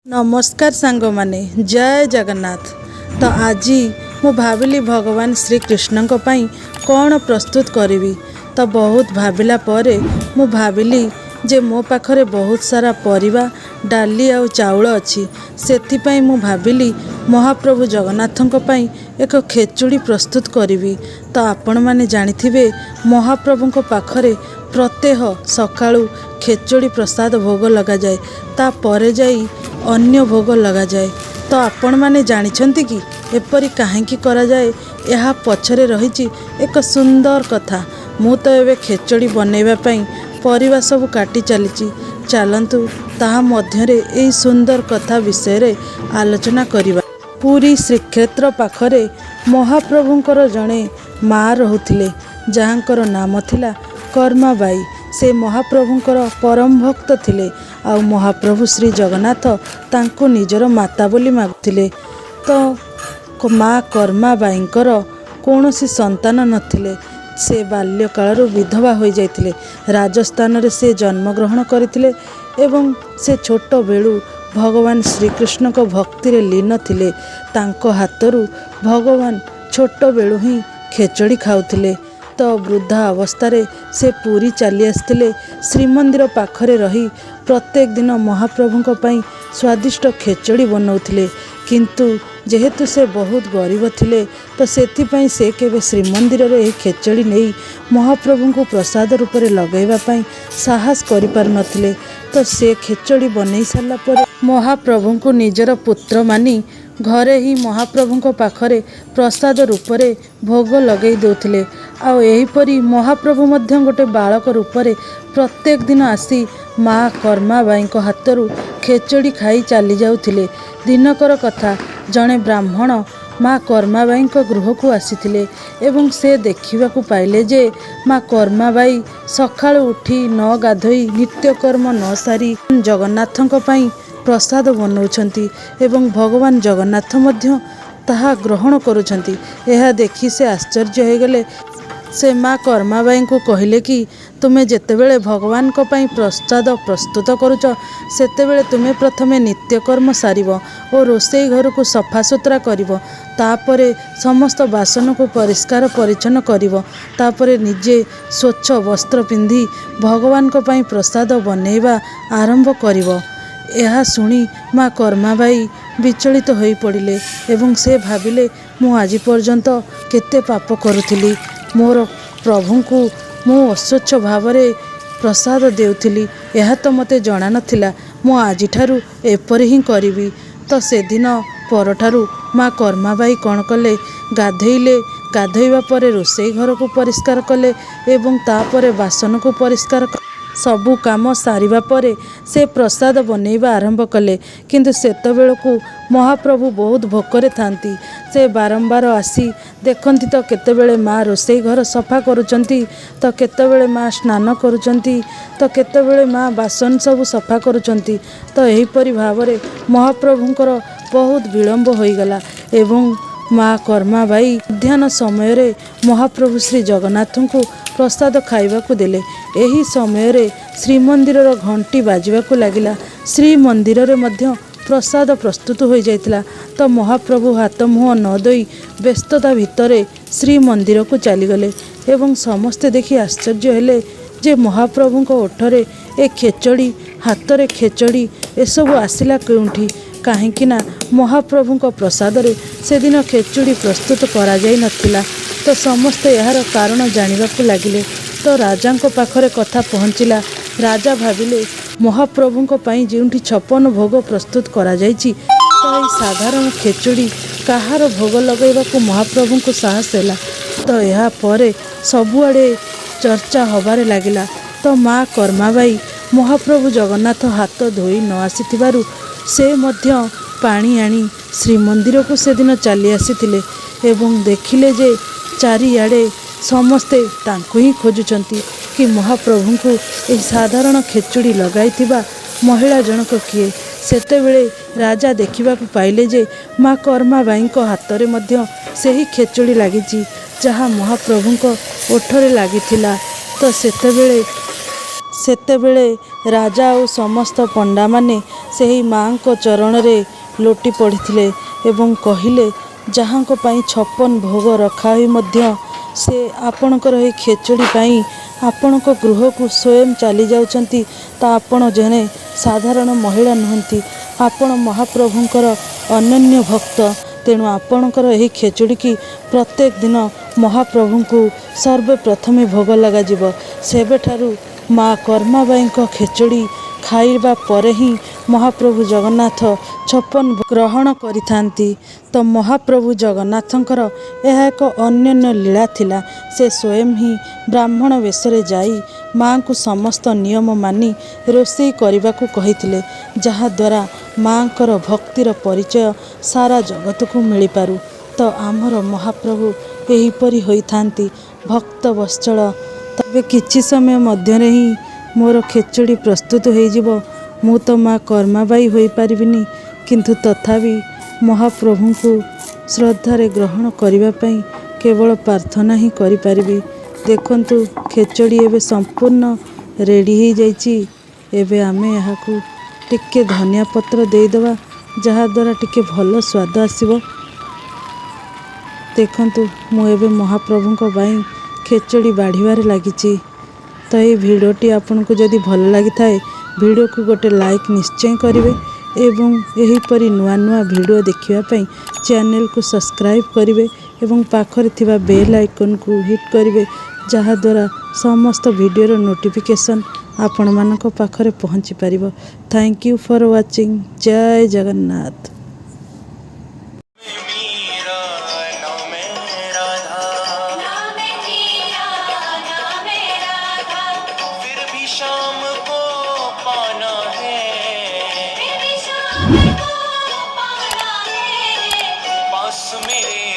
ନମସ୍କାର ସାଙ୍ଗମାନେ, ଜୟ ଜଗନ୍ନାଥ। ତ ଆଜି ମୁଁ ଭାବିଲି ଭଗବାନ ଶ୍ରୀକୃଷ୍ଣଙ୍କ ପାଇଁ କ'ଣ ପ୍ରସ୍ତୁତ କରିବି। ତ ବହୁତ ଭାବିଲା ପରେ ମୁଁ ଭାବିଲି ଯେ ମୋ ପାଖରେ ବହୁତ ସାରା ପରିବା, ଡାଲି ଆଉ ଚାଉଳ ଅଛି। ସେଥିପାଇଁ ମୁଁ ଭାବିଲି ମହାପ୍ରଭୁ ଜଗନ୍ନାଥଙ୍କ ପାଇଁ ଏକ ଖେଚୁଡ଼ି ପ୍ରସ୍ତୁତ କରିବି। ତ ଆପଣମାନେ ଜାଣିଥିବେ, ମହାପ୍ରଭୁଙ୍କ ପାଖରେ ପ୍ରତ୍ୟହ ସକାଳୁ ଖେଚୁଡ଼ି ପ୍ରସାଦ ଭୋଗ ଲଗାଯାଏ, ତାପରେ ଯାଇ ଅନ୍ୟ ଭୋଗ ଲଗାଯାଏ। ତ ଆପଣମାନେ ଜାଣିଛନ୍ତି କି ଏପରି କାହିଁକି କରାଯାଏ? ଏହା ପଛରେ ରହିଛି ଏକ ସୁନ୍ଦର କଥା। ମୁଁ ତ ଏବେ ଖେଚୁଡ଼ି ବନେଇବା ପାଇଁ ପରିବା ସବୁ କାଟି ଚାଲିଛି। ଚାଲନ୍ତୁ, ତାହା ମଧ୍ୟରେ ଏହି ସୁନ୍ଦର କଥା ବିଷୟରେ ଆଲୋଚନା କରିବା। ପୁରୀ ଶ୍ରୀକ୍ଷେତ୍ର ପାଖରେ ମହାପ୍ରଭୁଙ୍କର ଜଣେ ମା ରହୁଥିଲେ, ଯାହାଙ୍କର ନାମ ଥିଲା କର୍ମାବାଇ। ସେ ମହାପ୍ରଭୁଙ୍କର ପରମ ଭକ୍ତ ଥିଲେ ଆଉ ମହାପ୍ରଭୁ ଶ୍ରୀ ଜଗନ୍ନାଥ ତାଙ୍କୁ ନିଜର ମାତା ବୋଲି ମାଗୁଥିଲେ। ତ ମା କର୍ମାବାଇଙ୍କର କୌଣସି ସନ୍ତାନ ନଥିଲେ। ସେ ବାଲ୍ୟକାଳରୁ ବିଧବା ହୋଇଯାଇଥିଲେ। ରାଜସ୍ଥାନରେ ସେ ଜନ୍ମଗ୍ରହଣ କରିଥିଲେ ଏବଂ ସେ ଛୋଟବେଳୁ ଭଗବାନ ଶ୍ରୀକୃଷ୍ଣଙ୍କ ଭକ୍ତିରେ ଲୀନ ଥିଲେ। ତାଙ୍କ ହାତରୁ ଭଗବାନ ଛୋଟବେଳୁ ହିଁ ଖେଚଡ଼ି ଖାଉଥିଲେ। ତ ବୃଦ୍ଧା ଅବସ୍ଥାରେ ସେ ପୁରୀ ଚାଲି ଆସିଥିଲେ। ଶ୍ରୀମନ୍ଦିର ପାଖରେ ରହି ପ୍ରତ୍ୟେକ ଦିନ ମହାପ୍ରଭୁଙ୍କ ପାଇଁ ସ୍ୱାଦିଷ୍ଟ ଖେଚଡ଼ି ବନାଉଥିଲେ। କିନ୍ତୁ ଯେହେତୁ ସେ ବହୁତ ଗରିବ ଥିଲେ, ତ ସେଥିପାଇଁ ସେ କେବେ ଶ୍ରୀମନ୍ଦିରରେ ଏହି ଖେଚଡ଼ି ନେଇ ମହାପ୍ରଭୁଙ୍କୁ ପ୍ରସାଦ ରୂପରେ ଲଗାଇବା ପାଇଁ ସାହସ କରିପାରୁନଥିଲେ। ତ ସେ ଖେଚଡ଼ି ବନେଇ ସାରିଲା ପରେ ମହାପ୍ରଭୁଙ୍କୁ ନିଜର ପୁତ୍ର ମାନି ଘରେ ହିଁ ମହାପ୍ରଭୁଙ୍କ ପାଖରେ ପ୍ରସାଦ ରୂପରେ ଭୋଗ ଲଗାଇ ଦେଉଥିଲେ। ଆଉ ଏହିପରି ମହାପ୍ରଭୁ ମଧ୍ୟ ଗୋଟେ ବାଳକ ରୂପରେ ପ୍ରତ୍ୟେକ ଦିନ ଆସି ମା କର୍ମାବାଇଙ୍କ ହାତରୁ ଖେଚଡ଼ି ଖାଇ ଚାଲି ଯାଉଥିଲେ। ଦିନକର କଥା, ଜଣେ ବ୍ରାହ୍ମଣ ମା କର୍ମାବାଇଙ୍କ ଗୃହକୁ ଆସିଥିଲେ ଏବଂ ସେ ଦେଖିବାକୁ ପାଇଲେ ଯେ ମା କର୍ମାବାଇ ସକାଳୁ ଉଠି ନ ଗାଧୋଇ, ନିତ୍ୟକର୍ମ ନ ସାରି ଜଗନ୍ନାଥଙ୍କ ପାଇଁ ପ୍ରସାଦ ବନାଉଛନ୍ତି ଏବଂ ଭଗବାନ ଜଗନ୍ନାଥ ମଧ୍ୟ ତାହା ଗ୍ରହଣ କରୁଛନ୍ତି। ଏହା ଦେଖି ସେ ଆଶ୍ଚର୍ଯ୍ୟ ହୋଇଗଲେ। ସେ ମା କର୍ମାବାଇଙ୍କୁ କହିଲେ କି ତୁମେ ଯେତେବେଳେ ଭଗବାନଙ୍କ ପାଇଁ ପ୍ରସାଦ ପ୍ରସ୍ତୁତ କରୁଛ, ସେତେବେଳେ ତୁମେ ପ୍ରଥମେ ନିତ୍ୟକର୍ମ ସାରିବ ଓ ରୋଷେଇ ଘରକୁ ସଫାସୁତୁରା କରିବ। ତାପରେ ସମସ୍ତ ବାସନକୁ ପରିଷ୍କାର ପରିଚ୍ଛନ୍ନ କରିବ। ତାପରେ ନିଜେ ସ୍ୱଚ୍ଛ ବସ୍ତ୍ର ପିନ୍ଧି ଭଗବାନଙ୍କ ପାଇଁ ପ୍ରସାଦ ବନେଇବା ଆରମ୍ଭ କରିବ। ଏହା ଶୁଣି ମା କର୍ମାବାଇ ବିଚଳିତ ହୋଇପଡ଼ିଲେ ଏବଂ ସେ ଭାବିଲେ, ମୁଁ ଆଜି ପର୍ଯ୍ୟନ୍ତ କେତେ ପାପ କରୁଥିଲି। ମୋର ପ୍ରଭୁଙ୍କୁ ମୁଁ ଅସ୍ୱଚ୍ଛ ଭାବରେ ପ୍ରସାଦ ଦେଉଥିଲି, ଏହା ତ ମୋତେ ଜଣା ନଥିଲା। ମୁଁ ଆଜିଠାରୁ ଏପରି ହିଁ କରିବି। ତ ସେଦିନ ପରଠାରୁ ମା କର୍ମାବାଇ କ'ଣ କଲେ? ଗାଧୋଇଲେ। ଗାଧୋଇବା ପରେ ରୋଷେଇ ଘରକୁ ପରିଷ୍କାର କଲେ ଏବଂ ତାପରେ ବାସନକୁ ପରିଷ୍କାର, ସବୁ କାମ ସାରିବା ପରେ ସେ ପ୍ରସାଦ ବନେଇବା ଆରମ୍ଭ କଲେ। କିନ୍ତୁ ସେତେବେଳକୁ ମହାପ୍ରଭୁ ବହୁତ ଭୋକରେ ଥାନ୍ତି। ସେ ବାରମ୍ବାର ଆସି ଦେଖନ୍ତି ତ କେତେବେଳେ ମା ରୋଷେଇ ଘର ସଫା କରୁଛନ୍ତି, ତ କେତେବେଳେ ମା ସ୍ନାନ କରୁଛନ୍ତି, ତ କେତେବେଳେ ମା ବାସନ ସବୁ ସଫା କରୁଛନ୍ତି। ତ ଏହିପରି ଭାବରେ ମହାପ୍ରଭୁଙ୍କର ବହୁତ ବିଳମ୍ବ ହୋଇଗଲା ଏବଂ ମା କର୍ମାବାଇ ମଧ୍ୟାହ୍ନ ସମୟରେ ମହାପ୍ରଭୁ ଶ୍ରୀ ଜଗନ୍ନାଥଙ୍କୁ ପ୍ରସାଦ ଖାଇବାକୁ ଦେଲେ। ଏହି ସମୟରେ ଶ୍ରୀମନ୍ଦିରର ଘଣ୍ଟି ବାଜିବାକୁ ଲାଗିଲା। ଶ୍ରୀମନ୍ଦିରରେ ମଧ୍ୟ ପ୍ରସାଦ ପ୍ରସ୍ତୁତ ହୋଇଯାଇଥିଲା। ତ ମହାପ୍ରଭୁ ହାତ ମୁହଁ ନ ଧୋଇ ବ୍ୟସ୍ତତା ଭିତରେ ଶ୍ରୀମନ୍ଦିରକୁ ଚାଲିଗଲେ ଏବଂ ସମସ୍ତେ ଦେଖି ଆଶ୍ଚର୍ଯ୍ୟ ହେଲେ ଯେ ମହାପ୍ରଭୁଙ୍କ ଓଠରେ ଏ ଖେଚଡ଼ି, ହାତରେ ଖେଚଡ଼ି, ଏସବୁ ଆସିଲା କେଉଁଠି? କାହିଁକି ନା ମହାପ୍ରଭୁଙ୍କ ପ୍ରସାଦରେ ସେଦିନ ଖେଚୁଡ଼ି ପ୍ରସ୍ତୁତ କରାଯାଇ ନଥିଲା। ତ ସମସ୍ତେ ଏହାର କାରଣ ଜାଣିବାକୁ ଲାଗିଲେ। ତ ରାଜାଙ୍କ ପାଖରେ କଥା ପହଞ୍ଚିଲା। ରାଜା ଭାବିଲେ, ମହାପ୍ରଭୁଙ୍କ ପାଇଁ ଯେଉଁଠି 56 ଭୋଗ ପ୍ରସ୍ତୁତ କରାଯାଇଛି, ତ ଏହି ସାଧାରଣ ଖେଚୁଡ଼ି କାହାର ଭୋଗ ଲଗାଇବାକୁ ମହାପ୍ରଭୁଙ୍କୁ ସାହସ ହେଲା? ତ ଏହାପରେ ସବୁଆଡ଼େ ଚର୍ଚ୍ଚା ହେବାରେ ଲାଗିଲା। ତ ମା କର୍ମାବାଇ ମହାପ୍ରଭୁ ଜଗନ୍ନାଥ ହାତ ଧୋଇ ନ ଆସିଥିବାରୁ ସେ ମଧ୍ୟ ପାଣି ଆଣି ଶ୍ରୀମନ୍ଦିରକୁ ସେଦିନ ଚାଲି ଆସିଥିଲେ ଏବଂ ଦେଖିଲେ ଯେ ଚାରିଆଡ଼େ ସମସ୍ତେ ତାଙ୍କୁ ହିଁ ଖୋଜୁଛନ୍ତି କି ମହାପ୍ରଭୁଙ୍କୁ ଏହି ସାଧାରଣ ଖେଚୁଡ଼ି ଲଗାଇଥିବା ମହିଳା ଜଣକ କିଏ? ସେତେବେଳେ ରାଜା ଦେଖିବାକୁ ପାଇଲେ ଯେ ମା କର୍ମାବାଇଙ୍କ ହାତରେ ମଧ୍ୟ ସେହି ଖେଚୁଡ଼ି ଲାଗିଛି, ଯାହା ମହାପ୍ରଭୁଙ୍କ ଓଠରେ ଲାଗିଥିଲା। ତ ସେତେବେଳେ ସେତେବେଳେ ରାଜା ଆଉ ସମସ୍ତ ପଣ୍ଡାମାନେ ସେହି ମାଆଙ୍କ ଚରଣରେ ଲୋଟି ପଡ଼ିଥିଲେ ଏବଂ କହିଲେ, ଯାହାଙ୍କ ପାଇଁ 56 ଭୋଗ ରଖା ହୋଇ ମଧ୍ୟ ସେ ଆପଣଙ୍କର ଏହି ଖେଚୁଡ଼ି ପାଇଁ ଆପଣଙ୍କ ଗୃହକୁ ସ୍ୱୟଂ ଚାଲି ଯାଉଛନ୍ତି, ତ ଆପଣ ଜଣେ ସାଧାରଣ ମହିଳା ନୁହନ୍ତି, ଆପଣ ମହାପ୍ରଭୁଙ୍କର ଅନନ୍ୟ ଭକ୍ତ। ତେଣୁ ଆପଣଙ୍କର ଏହି ଖେଚୁଡ଼ିକି ପ୍ରତ୍ୟେକ ଦିନ ମହାପ୍ରଭୁଙ୍କୁ ସର୍ବପ୍ରଥମେ ଭୋଗ ଲଗାଯିବ। ସେବେଠାରୁ ମା କର୍ମାବାଇଙ୍କ ଖେଚୁଡ଼ି ଖାଇବା ପରେ ହିଁ ମହାପ୍ରଭୁ ଜଗନ୍ନାଥ 56 ଗ୍ରହଣ କରିଥାନ୍ତି। ତ ମହାପ୍ରଭୁ ଜଗନ୍ନାଥଙ୍କର ଏହା ଏକ ଅନନ୍ୟ ଲୀଳା ଥିଲା। ସେ ସ୍ୱୟଂ ହିଁ ବ୍ରାହ୍ମଣ ବେଶରେ ଯାଇ ମାଆଙ୍କୁ ସମସ୍ତ ନିୟମ ମାନି ରୋଷେଇ କରିବାକୁ କହିଥିଲେ, ଯାହାଦ୍ୱାରା ମାଆଙ୍କର ଭକ୍ତିର ପରିଚୟ ସାରା ଜଗତକୁ ମିଳିପାରୁ। ତ ଆମର ମହାପ୍ରଭୁ ଏହିପରି ହୋଇଥାନ୍ତି ଭକ୍ତ ବତ୍ସଳ। ତେବେ କିଛି ସମୟ ମଧ୍ୟରେ ହିଁ ମୋର ଖେଚୁଡ଼ି ପ୍ରସ୍ତୁତ ହୋଇଯିବ। ମୁଁ ତ ମା କର୍ମାବାଇ ହୋଇପାରିବିନି, କିନ୍ତୁ ତଥାପି ମହାପ୍ରଭୁଙ୍କୁ ଶ୍ରଦ୍ଧାରେ ଗ୍ରହଣ କରିବା ପାଇଁ କେବଳ ପ୍ରାର୍ଥନା ହିଁ କରିପାରିବି। ଦେଖନ୍ତୁ, ଖେଚୁଡ଼ି ଏବେ ସମ୍ପୂର୍ଣ୍ଣ ରେଡ଼ି ହୋଇଯାଇଛି। ଏବେ ଆମେ ଏହାକୁ ଟିକେ ଧନିଆ ପତ୍ର ଦେଇଦେବା, ଯାହାଦ୍ୱାରା ଟିକେ ଭଲ ସ୍ୱାଦ ଆସିବ। ଦେଖନ୍ତୁ, ମୁଁ ଏବେ ମହାପ୍ରଭୁଙ୍କ ପାଇଁ ଖେଚୁଡ଼ି ବାଢ଼ିବାରେ ଲାଗିଛି। ତ ଏହି ଭିଡ଼ିଓଟି ଆପଣଙ୍କୁ ଯଦି ଭଲ ଲାଗିଥାଏ, ଭିଡ଼ିଓକୁ ଗୋଟେ ଲାଇକ୍ ନିଶ୍ଚୟ କରିବେ ଏବଂ ଏହିପରି ନୂଆ ନୂଆ ଭିଡ଼ିଓ ଦେଖିବା ପାଇଁ ଚ୍ୟାନେଲକୁ ସବସ୍କ୍ରାଇବ୍ କରିବେ ଏବଂ ପାଖରେ ଥିବା ବେଲ୍ ଆଇକନ୍କୁ ହିଟ୍ କରିବେ, ଯାହାଦ୍ୱାରା ସମସ୍ତ ଭିଡ଼ିଓର ନୋଟିଫିକେସନ୍ ଆପଣମାନଙ୍କ ପାଖରେ ପହଞ୍ଚି ପାରିବ। Thank you for watching. Jay Jagannath. Meera ना मैं राधा, ना मैं मीरा ना मैं राधा, फिर भी शाम को पाना है, फिर भी शाम को पाना है, पास मेरे।